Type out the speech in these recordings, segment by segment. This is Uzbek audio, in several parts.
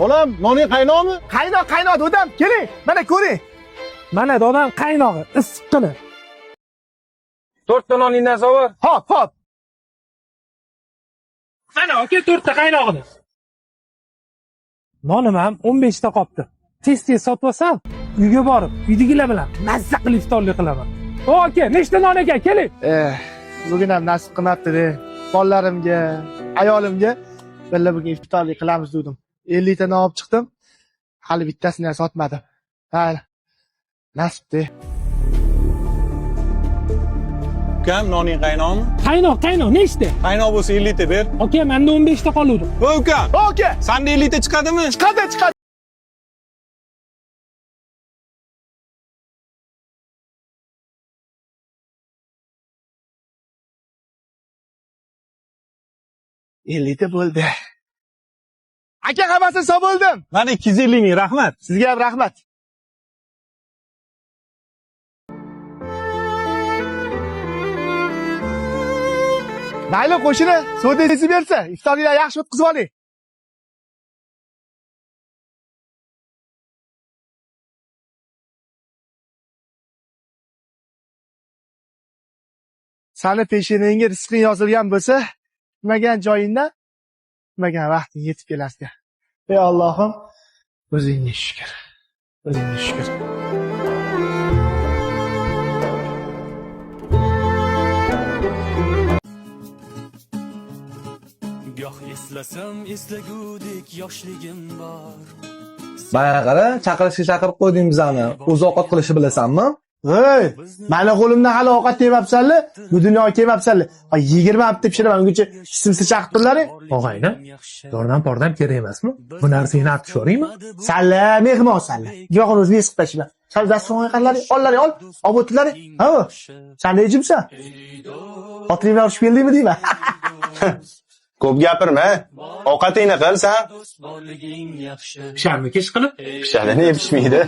Bolam, noning qaynoqmi? Qaynoq, qaynoq dodam, keling. Mana ko'ring. Mana dodam qaynog'i, issiq qilib. To'rtta noningdan sovur. Hop, hop. Mana aka to'rtta qaynog'ini. Nonim ham 15 ta qopti. Tez-tez sotib olsam, uyga borib, uydagilar bilan mazza qilib iftorlik qilaman. O aka, nechta non ekan, keling. Bugun ham nasib qilmabdi-da. Bolalarimga, ayolimga birga bugun iftorlik qilamiz dedim. 50 ta non olib chiqdim. Hali bittasini ham sotmadim. Mayli. Nasibdi. Ukam, noning qaynoqmi? Qaynoq, qaynoq, nechta? Qaynoq bo'lsa 50 ta ber. Aka, menda 15 ta qoluvdi. O ukam, Aka, sanda 50 ta chiqadimi? chiqadi, chiqadi. Ellikta bo'ldi. Aka, hammasini solib. Mana 250 ming, rahmat. Sizga ham rahmat. Mayli qo'shini, suvda bersa, iftorliklar yaxshi o'tkazib oling. Sani peshonangga rizqing yozilgan bo'lsa, kutmagan joyingdan, kutmagan vaqting yetib kelasiga. Ey Allohim, o'zingga shukr. O'zingga shukr. Goh eslasam eslagudek yoshligim bor. Mana qara, chaqirishga chaqirib qo'yding bizani. O'zi ovqat qilishni bilasanmi? Ey, mani qo'limdan hali ovqat yemabsanlar, bu dunyoga kelmabsanlar. Ha, 20 marta pishiraman, ungacha simsi chaqib turlaring. Og'ayni, yordam pordam kerak emasmi? Bu narsangni artib yuboraymi? Salla mehmonsanlar. Giyohni o'zini esib tashla. Sal dasturxonga qaralaring, ollaring, ol, olib o'tilaring. Ha, sen nechimsan? Xotining bilan urushib keldingmi deyman. Ko'p gapirma. Ovqatingni qil san. Do'st borliging yaxshi. Pisharmi kesh qilib? Pishadi, ne pishmaydi?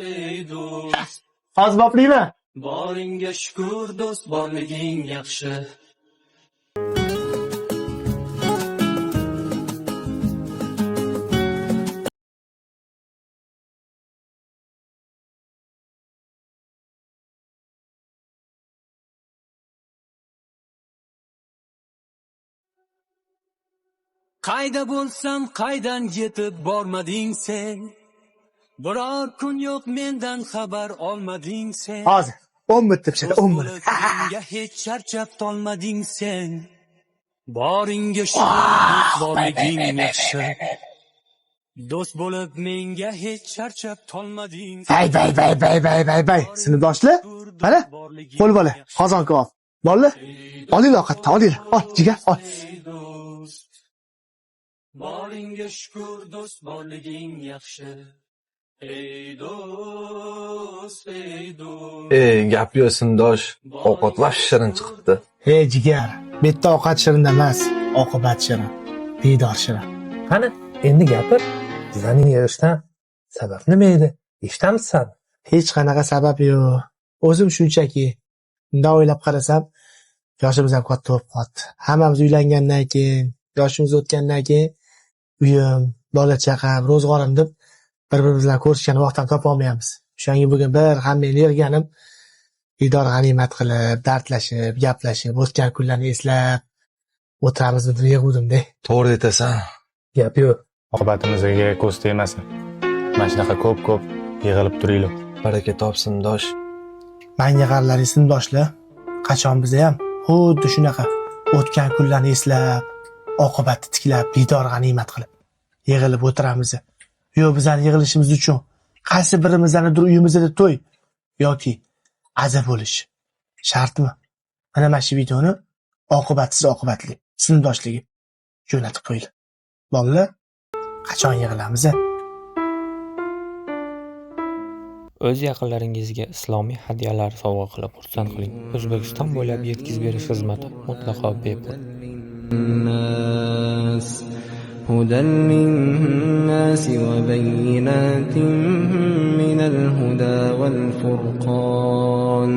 Ey do'st, Hozir boplayman. boringga shukur, do'st borliging yaxshi. Qayda bo'lsam qaydan yetib bormading sen? Biror kun yo'q mendan xabar olmading sen. Hozir 10 minutda pishadi, 10 minut. Menga hech charchab tolmading sen. Boringga shukur, do'st borliging yaxshi. Do'st bo'lib menga hech charchab tolmading. Bay bay bay bay bay bay bay. Sinfdoshlar, mana qo'l bola, qozon kabob. Bolalar, olinglar ovqatni, olinglar. Ol, jigar, ol. Do'st, boringga shukur, do'st borliging yaxshi. Ey do'st, ey do'st. Ey, gap yo'q sindosh. Ovqat vahshiy shirin chiqibdi. Ey jigar, bu yerda ovqat shirin emas, oqibat shirin, diydor shirin. Qani, endi gapir. Bizlarning yig'ishdan sabab nima edi? Eshitamizsan? Hech qanaqa sabab yo'q. O'zim shunchaki bunday o'ylab qarasam, yoshimiz ham katta bo'lib qoldi. Hammamiz uylangandan keyin, yoshimiz o'tgandan keyin uyim, bola chaqam, ro'zg'orim deb bir-birimiz bilan ko'rishgan vaqt ham topa olmayapmiz. O'shanga bugun bir hammangni yig'ganim diydor g'animat qilib, dardlashib, gaplashib, o'tgan kunlarni eslab o'tiramiz deb yig'uvdim-da. To'g'ri aytasan. Gap yo'q. Oqibatimizga ko'z tegmasin. Mana shunaqa ko'p-ko'p yig'ilib turinglar. Baraka topsin dosh. Manga qaralaring sinfdoshlar, qachon biza ham xuddi shunaqa o'tgan kunlarni eslab, oqibatni tiklab, diydor g'animat qilib yig'ilib o'tiramiz. Yo'q, bizani yig'ilishimiz uchun qaysi birimiznidir uyimizda to'y yoki aza bo'lishi shartmi? Mana shu videoni oqibatsiz oqibatli sinfdoshligi jo'natib qo'yinglar. Bolalar, qachon yig'ilamiz? O'z yaqinlaringizga islomiy hadyalar sovg'a qilib xursand qiling. O'zbekiston bo'ylab yetkazib berish xizmati mutlaqo bepul. هدى للناس وبينات من الهدى والفرقان.